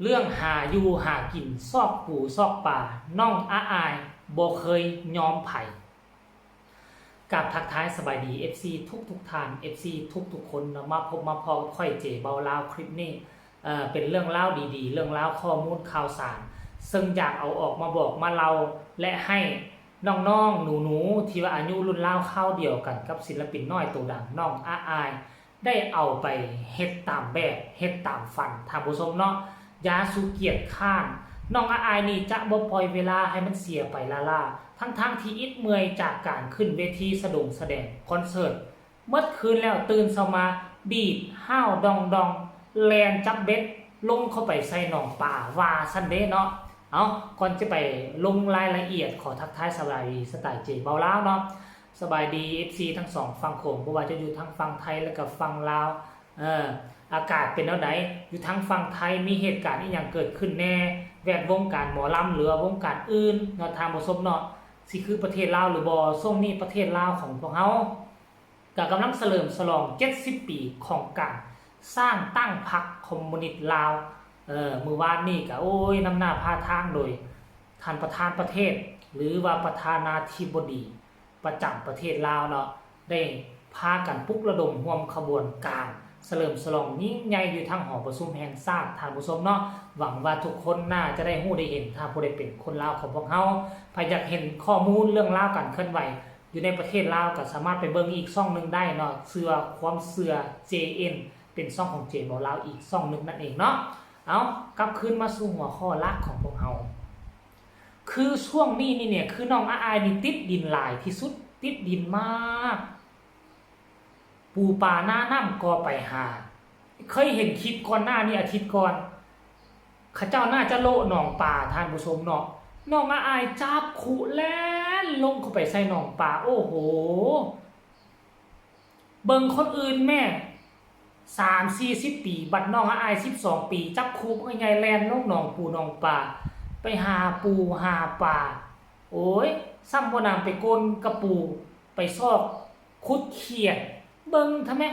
ເລື່ອງຫາຢູ່ຫາກິນ ຊອກປູຊອກປາ ນ້ອງອາອາຍບໍ່ເຄີຍຍອມໃຜ. ກາບທັກທາຍສະບາຍດີ ເອັຟຊີ ທຸກໆທ່ານ ເອັຟຊີ ທຸກໆຄົນເນາະ ມາພົບມາພໍ້ກັບຂ້ອຍ ເຈ ເບົາລາວ. ຄລິບນີ້ ເອີ ເປັນເລື່ອງລາວດີໆ ເລື່ອງລາວ ຂໍ້ມູນຂ່າວສານ ເຊິ່ງຢາກເອົາອອກມາບອກມາເລົ່າ ແລະ ໃຫ້ນ້ອງໆ ໜູໆ ທີ່ວ່າອາຍຸລຸ້ນລາວຄາວດຽວກັນກັບສິນລະປິນນ້ອຍໂຕດັງ ນ້ອງອາອາຍ ໄດ້ເອົາໄປເຮັດຕາມແບບ ເຮັດຕາມຝັນ ທ່ານຜູ້ຊົມເນາະ. ຢ່າສູ່ກຽດຄ້ານ ນ້ອງອາອາຍນີ້ຈະບໍ່ປ່ອຍເວລາໃຫ້ມັນເສຍໄປລ້າໆ ທັງໆທີ່ອິດເມື່ອຍຈາກການຂຶ້ນເວທີສະດົງສະແດງຄອນເສີດ ໝົດຄືນແລ້ວຕື່ນເຊົ້າມາ ດີດຫ້າວດອງໆ ແລ່ນຈັບເບັດລົງເຂົ້າໄປໃສ່ໜອງປາ ວ່າຊັ້ນເດ້ເນາະ. ເອົາ ກ່ອນຈະໄປລົງລາຍລະອຽດ ຂໍທັກທາຍສະບາຍດີສະໄຕລ໌ ເຈ ເບົາລາວເນາະ. ສະບາຍດີ ເອັຟຊີ ທັງສອງຝັ່ງໂຂງ ບໍ່ວ່າຈະຢູ່ທາງຝັ່ງໄທ ແລະກະຝັ່ງລາວ ເອີ ອາກາດເປັນແນວໃດ? ຢູ່ທາງຝັ່ງໄທມີເຫດການອີ່ຫຍັງເກີດຂຶ້ນແດ່ ແວດວົງການໝໍລຳ ຫຼືວ່າວົງການອື່ນເນາະ ທ່ານຜູ້ຊົມເນາະ ຊິຄືປະເທດລາວຫຼືບໍ່? ຊ່ວງນີ້ປະເທດລາວຂອງພວກເຮົາ ກະກຳລັງສະເຫຼີມສະຫຼອງເຈັດສິບປີຂອງການສ້າງຕັ້ງພັກຄອມມູນິດລາວ. ເອີ ມື້ວານນີ້ກະ ໂອ້ຍ ນຳໜ້າພາທາງໂດຍທ່ານປະທານປະເທດ ຫຼືວ່າປະທານາທິບໍດີປະຈຳປະເທດລາວເນາະ ໄດ້ພາກັນປຸກລະດົມຮ່ວມຂະບວນການສະເຫຼີມສະຫຼອງຍິ່ງໃຫຍ່ຢູ່ທາງຫໍປະຊຸມແຫ່ງຊາດ ທ່ານຜູ້ຊົມເນາະ. ຫວັງວ່າທຸກຄົນໜ້າຈະໄດ້ຮູ້ໄດ້ເຫັນ ຖ້າຜູ້ໃດເປັນຄົນລາວຂອງພວກເຮົາ ໃຜຢາກເຫັນຂໍ້ມູນເລື່ອງລາວການເຄື່ອນໄຫວ ຢູ່ໃນປະເທດລາວ ກໍສາມາດໄປເບິ່ງອີກຊ່ອງໜຶ່ງໄດ້ເນາະ ຊື່ວ່າຄວາມເຊື່ອ ເຈເອັນ ເປັນຊ່ອງຂອງ ເຈ ເບົາລາວ ອີກຊ່ອງໜຶ່ງນັ້ນເອງເນາະ. ເອົາ ກັບຄືນມາສູ່ຫົວຂໍ້ຫຼັກຂອງພວກເຮົາ ຄືຊ່ວງນີ້ນີ້ເນຍ ຄືນ້ອງອາອາຍນີ້ຕິດດິນຫຼາຍທີ່ສຸດ ຕິດດິນມາກ ປູປາໜ້ານ້ຳກໍໄປຫາ. ເຄີຍເຫັນຄລິບກ່ອນໜ້ານີ້ ອາທິດກ່ອນ ເຂົາເຈົ້າໜ້າຈະໂລະໜອງປາ ທ່ານຜູ້ຊົມເນາະ. ນ້ອງອາອາຍຈັບຄຸແລ່ນລົງເຂົ້າໄປໃສ່ໜອງປາ ໂອ້ໂຫ ເບິ່ງຄົນອື່ນແມ້ ສາມສີ່ສິບປີ ບັດນ້ອງອາອາຍສິບສອງປີ ຈັບຄຸບັກໃຫຍ່ແລ່ນລົງໜອງປູໜອງປາ ໄປຫາປູຫາປາ. ໂອ້ຍ ຊ້ຳບໍ່ໜຳໄປກົ້ນກະປູ ໄປຊອກຂຸດຂຽດ ເບິ່ງທຳແມ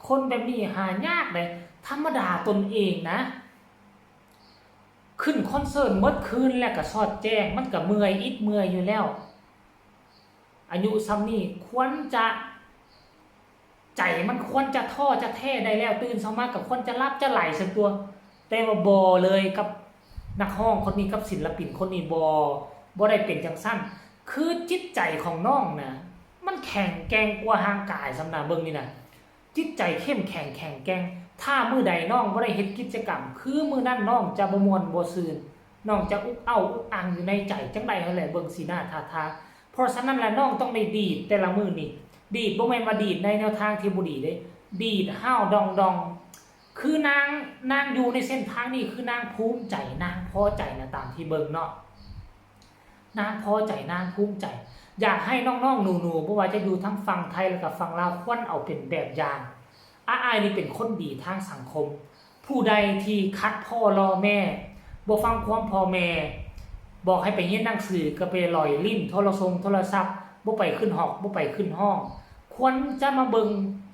ຄົນແບບນີ້ຫາຍາກໃດ໋. ທຳມະດາຕົນເອງນະ ຂຶ້ນຄອນເສີດໝົດຄືນແລ້ວກະຊອດແຈ້ງ ມັນກະເມື່ອຍ ອິດເມື່ອຍຢູ່ແລ້ວ. ອາຍຸຊ່ຳນີ້ຄວນຈະ ໃຈມັນຄວນຈະທໍ້ຈະແທ້ໄດ້ແລ້ວ ຕື່ນເຊົ້າມາກໍຄວນຈະຫຼັບຈະໄຫຼຊັ້ນຕົວະ. ແຕ່ວ່າບໍ່ເລີຍ ກັບນັກຮ້ອງຄົນນີ້ ກັບສິນລະປິນຄົນນີ້ ບໍ່ ບໍ່ໄດ້ເປັນຈັ່ງຊັ້ນ. ຄືຈິດໃຈຂອງນ້ອງນະ ມັນແຂງແກ່ງກວ່າຮ່າງກາຍຊ້ຳນະ ເບິ່ງນີ້ນະ. ຈິດໃຈເຂັ້ມແຂງແຂງແກ່ງ ຖ້າມື້ໃດນ້ອງບໍ່ໄດ້ເຮັດກິດຈະກຳ ຄືມື້ນັ້ນນ້ອງຈະບໍ່ມ່ວນບໍ່ຊື່ນ ນ້ອງຈະອຸກເອົ້າອຸກອັ່ງຢູ່ໃນໃຈ ຈັ່ງໃດຫັ້ນແຫຼະ ເບິ່ງສີໜ້າທ່າທາງ. ເພາະສະນັ້ນລະ ນ້ອງຕ້ອງໄດ້ດີດແຕ່ລະມື້ນີ້ ດີດບໍ່ແມ່ນວ່າດີດໃນແນວທາງທີ່ບໍ່ດີເດ້ ດີດຫ້າວດອງໆ. ຄືນາງ ນາງຢູ່ໃນເສັ້ນທາງນີ້ ຄືນາງພູມໃຈ ນາງພໍໃຈນະ ຕາມທີ່ເບິ່ງເນາະ. ນາງພໍໃຈ ນາງພູມໃຈ. ຢາກໃຫ້ນ້ອງໆ ໜູໆ ບໍ່ວ່າຈະຢູ່ທັງຝັ່ງໄທ ແລະກະຝັ່ງລາວ ຄວນເອົາເປັນແບບຢ່າງ. ອາອາຍນີ້ເປັນຄົນດີທາງສັງຄົມ. ຜູ້ໃດທີ່ຂັດພໍ່ລໍແມ່ ບໍ່ຟັງຄວາມພໍ່ແມ່ ບອກໃຫ້ໄປຮຽນໜັງສື ກໍໄປຫຼອຍຫຼິ້ນໂທລະຊົງໂທລະສັບ ບໍ່ໄປຂຶ້ນຮອກ ບໍ່ໄປຂຶ້ນຫ້ອງ. ຄວນຈະມາເບິ່ງ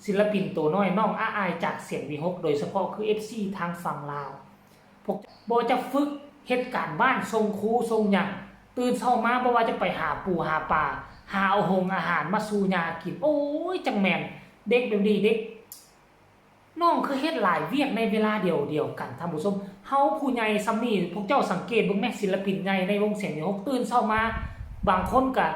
ສິນລະປິນໂຕນ້ອຍ ນ້ອງອາອາຍຈາກສຽງວີຫົກ ໂດຍສະເພາະຄື ເອັຟຊີ ທາງຝັ່ງລາວ. ພວກເຈົ້າບໍ່ຈະຝຶກເຮັດການບ້ານ ສົ່ງຄູສົ່ງຫຍັງ ຕື່ນເຊົ້າມາບໍ່ວ່າຈະໄປຫາປູຫາປາ ຫາເອົາຫົງອາຫານມາສູ່ຍ່າກິນ. ໂອ້ຍ ຈັ່ງແມ່ນເດັກແບບນີ້ເດ້ ນ້ອງຄືເຮັດຫຼາຍວຽກໃນເວລາດຽວ ດຽວກັນ ທ່ານຜູ້ຊົມ. ເຮົາຜູ້ໃຫຍ່ຊ່ຳນີ້ ພວກເຈົ້າສັງເກດເບິ່ງແມ້ ສິນລະປິນໃຫຍ່ໃນວົງສຽງວີຫົກ ຕື່ນເຊົ້າມາ ບາງຄົນກະ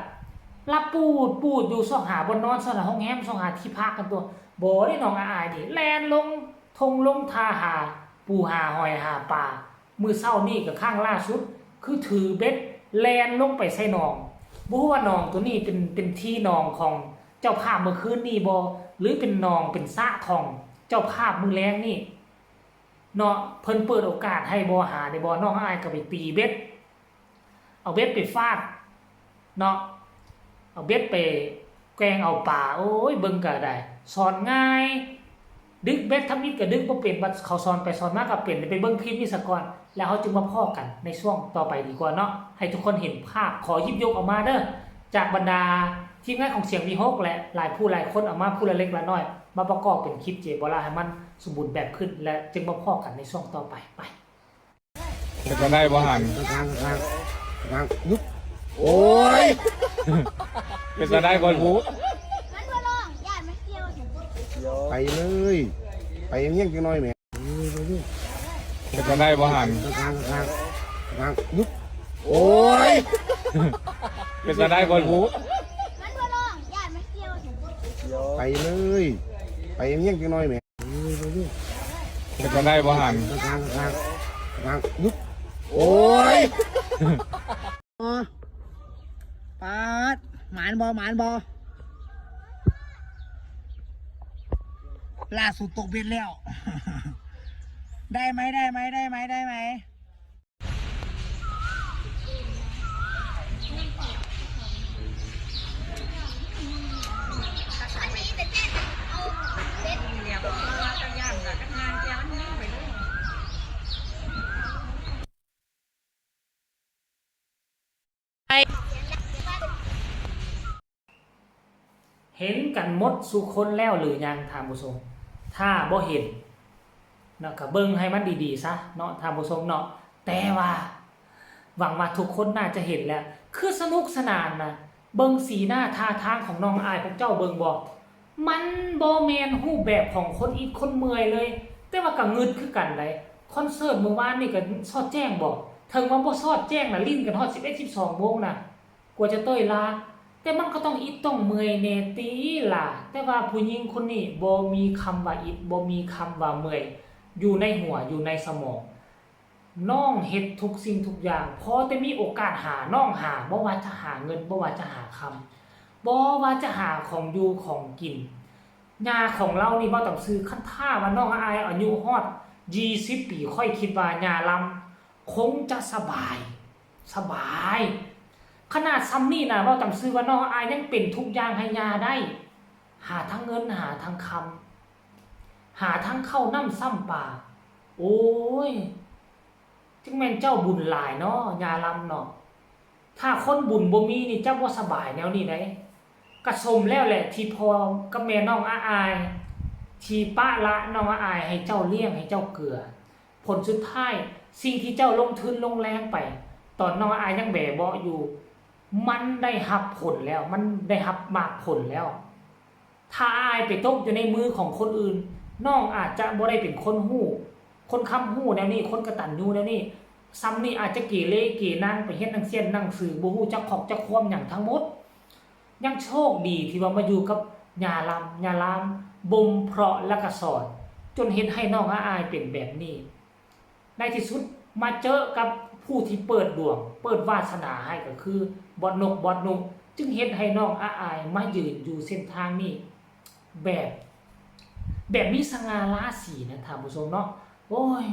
ຫຼັບປູດໆຢູ່ ຊອກຫາບ່ອນນອນ ຊອກຫາໂຮງແຮມ ຊອກຫາທີ່ພັກກັນຕົວະ. ບໍ່ເດ້ ນ້ອງອາອາຍນີ້ແລ່ນລົງ ທົ່ງລົງທ່າຫາປູຫາຫອຍຫາປາ. ມື້ເຊົ້ານີ້ກໍຄັ້ງລ່າສຸດ ຄືຖືເບັດແລ່ນລົງໄປໃສ່ໜອງ ບໍ່ຮູ້ວ່າໜອງໂຕນີ້ເປັນ ເປັນທີ່ໜອງຂອງເຈົ້າພາບມື້ຄືນນີ້ບໍ່ ຫຼືເປັນໜອງເປັນສະຂອງເຈົ້າພາບມື້ແລງນີ້ເນາະ. ເພິ່ນເປີດໂອກາດໃຫ້ບໍ່ ຫາໄດ້ບໍ່ ນ້ອງອາຍກໍໄປຕີເບັດ ເອົາເບັດໄປຟາດເນາະ ເອົາເບັດໄປແກວ່ງເອົາປາ. ໂອ້ຍ ເບິ່ງກໍໄດ້ ສອນງ່າຍ ດຶກເບັດທຳອິດກໍດຶກບໍ່ເປັນ ບັດເຂົາສອນໄປສອນມາກໍເປັນ. ໄປເບິ່ງຄລິບນີ້ສາກ່ອນ ແລ້ວເຮົາຈຶ່ງມາພໍ້ກັນໃນຊ່ວງຕໍ່ໄປດີກວ່າເນາະ. ໃຫ້ທຸກຄົນເຫັນພາບ ຂໍຢິບຍົກອອກມາເດີ ຈາກບັນດາທີມງານຂອງສຽງວີຫົກ ແລະ ຫຼາຍຜູ້ຫຼາຍຄົນ ເອົາມາຜູ້ລະເລັກລະນ້ອຍ ມາປະກອບເປັນຄລິບເຈໂບລາ ໃຫ້ມັນສົມບູນແບບຂຶ້ນ ແລະ ຈຶ່ງມາພໍ້ກັນໃນຊ່ວງຕໍ່ໄປ ໄປ. ເປັນຕາໄດ້ບໍ່ຫັ້ນ? ທາງ ທາງ ທາງ ຍຸບ ໂອ້ຍ ເປັນຕາໄດ້ບໍ່? ມັນບໍ່ຮ້ອງ ຢ້ານມັນກ່ຽວ. ໄປເລີຍ ໄປຮຽງໆ ຈັກໜ້ອຍແໝ່. ເປັນຕາໄດ້ບໍ່ຫັ້ນ? ທາງ ທາງ ທາງ ຍຸບ ໂອ້ຍ ເປັນຕາໄດ້ບໍ່? ມັນບໍ່ຮ້ອງ ຢ້ານມັນກ່ຽວ. ໄປເລີຍ ໄປຮຽງໆ ຈັກໜ້ອຍແໝ່. ເປັນຕາໄດ້ບໍ່ຫັ້ນ? ທາງ ທາງ ທາງ ຍຸບ ໂອ້ຍ. ປາດ ໝານບໍ່ ໝານບໍ່? ລ່າສຸດຕົກເບັດແລ້ວ. ໄດ້ໄໝ ໄດ້ໄໝ ໄດ້ໄໝ ໄດ້ໄໝ? ເຫັນກັນໝົດສູ່ຄົນແລ້ວຫຼືຍັງທ່ານຜູ້ຊົມ? ຖ້າບໍ່ເຫັນເນາະ ກະເບິ່ງໃຫ້ມັນດີໆຊະເນາະທ່ານຜູ້ຊົມເນາະ. ແຕ່ວ່າ ຫວັງວ່າທຸກຄົນໜ້າຈະເຫັນແລ້ວ ຄືສະໜຸກສະໜານນະ. ເບິ່ງສີໜ້າທ່າທາງຂອງນ້ອງອ້າຍພວກເຈົ້າເບິ່ງບໍ່? ມັນບໍ່ແມ່ນຮູບແບບຂອງຄົນອິດຄົນເມື່ອຍເລີຍ. ແຕ່ວ່າກະງຶດຄືກັນໃດ໋. ຄອນເສີດມື້ວານນີ້ກະສອດແຈ້ງບໍ່? ເຖິງວ່າບໍ່ສອດແຈ້ງນະ ຫຼິ້ນກັນຮອດສິບເອັດ ສິບສອງໂມງນະ ກວ່າຈະເຕີຍລາ. ແຕ່ມັນກໍຕ້ອງອິດຕ້ອງເມື່ອຍແດ່ຕິລະ. ແຕ່ວ່າຜູ້ຍິງຄົນນີ້ບໍ່ມີຄຳວ່າອິດ ບໍ່ມີຄຳວ່າເມື່ອຍ ຢູ່ໃນຫົວ ຢູ່ໃນສະໝອງ. ນ້ອງເຮັດທຸກສິ່ງທຸກຢ່າງ ພໍແຕ່ມີໂອກາດຫາ ນ້ອງຫາ ບໍ່ວ່າຈະຫາເງິນ ບໍ່ວ່າຈະຫາຄຳ ບໍ່ວ່າຈະຫາຂອງຢູ່ຂອງກິນ. ຍ່າຂອງລາວນີ້ ເວົ້າຕາມຊື່ ຄັນຖ້າວ່ານ້ອງອ້າຍອາຍຸຮອດຊາວປີ ຂ້ອຍຄິດວ່າຍ່າລຳຄົງຈະສະບາຍ ສະບາຍ. ຂະໜາດຊ່ຳນີ້ນະ ເວົ້າຕາມຊື່ວ່ານ້ອງອ້າຍຍັງເປັນທຸກຢ່າງໃຫ້ຍ່າໄດ້ ຫາທັງເງິນ ຫາທັງຄຳ ຫາທັງເຂົ້ານ້ຳຊ້ຳປາ. ໂອ້ຍ ຈັ່ງແມ່ນເຈົ້າບຸນຫຼາຍເນາະ ຍ່າລຳເນາະ. ຖ້າຄົນບຸນບໍ່ມີນີ້ ຈະບໍ່ສະບາຍແນວນີ້ໃດ໋. ກະສົມແລ້ວແຫຼະ ທີ່ພໍ່ກັບແມ່ນ້ອງອາອາຍ ທີ່ປະລະນ້ອງອາອາຍໃຫ້ເຈົ້າລ້ຽງ ໃຫ້ເຈົ້າເກືອ. ຜົນສຸດທ້າຍ ສິ່ງທີ່ເຈົ້າລົງທຶນລົງແຮງໄປ ຕອນນ້ອງອາອາຍຍັງແບເບາະຢູ່ ມັນໄດ້ຮັບຜົນແລ້ວ ມັນໄດ້ຮັບໝາກຜົນແລ້ວ. ຖ້າອ້າຍໄປຕົກຢູ່ໃນມືຂອງຄົນອື່ນ ນ້ອງອາດຈະບໍ່ໄດ້ເປັນຄົນຮູ້ ຄົນຄ້ຳຮູ້ແນວນີ້ ຄົນກະຕັນຍູແນວນີ້. ຊ່ຳນີ້ອາດຈະເກເລເກນາງ ໄປຮຽນໜັງສຽນໜັງສື ບໍ່ຮູ້ຈັກຂອກຈັກຄວາມຫຍັງທັງໝົດ. ຍັງໂຊກດີທີ່ວ່າມາຢູ່ກັບຍ່າລຳ ຍ່າລາມບົ່ມເພາະ ແລະກະສອນ ຈົນເຮັດໃຫ້ນ້ອງອາອາຍເປັນແບບນີ້. ໃນທີ່ສຸດມາເຈີກັບຜູ້ທີ່ເປີດດວງ ເປີດວາສະໜາໃຫ້ ກໍຄືບອດນົກ ບອດນຸ ຈຶ່ງເຮັດໃຫ້ນ້ອງອາອາຍມາຢືນຢູ່ເສັ້ນທາງນີ້ ແບບ ແບບມີສະຫງ່າລາສີນະທ່ານຜູ້ຊົມເນາະ. ໂອ້ຍ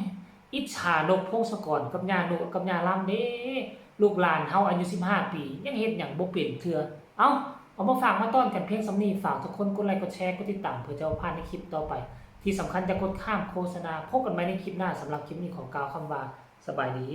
ອິດສານົກ ພົງສະກອນ ກັບຍ່ານຸ ກັບຍ່າລຳເດ້. ລູກຫຼານເຮົາອາຍຸສິບຫ້າປີ ຍັງເຮັດຫຍັງບໍ່ເປັນເທື່ອ. ເອົ້າ ເອົາມາຝາກມາຕ້ອນກັນພຽງສ່ຳນີ້. ຝາກທຸກຄົນກົດໄລ ກົດແຊ ກົດຕິດຕາມ ເພື່ອຈະບໍ່ພາດໃນຄລິບຕໍ່ໄປ. ທີ່ສຳຄັນ ຢ່າກົດຂ້າມໂຄສະນາ. ພົບກັນໃໝ່ໃນຄລິບໜ້າ. ສຳລັບຄລິບນີ້ ຂໍກ່າວຄຳວ່າ ສະບາຍດີ.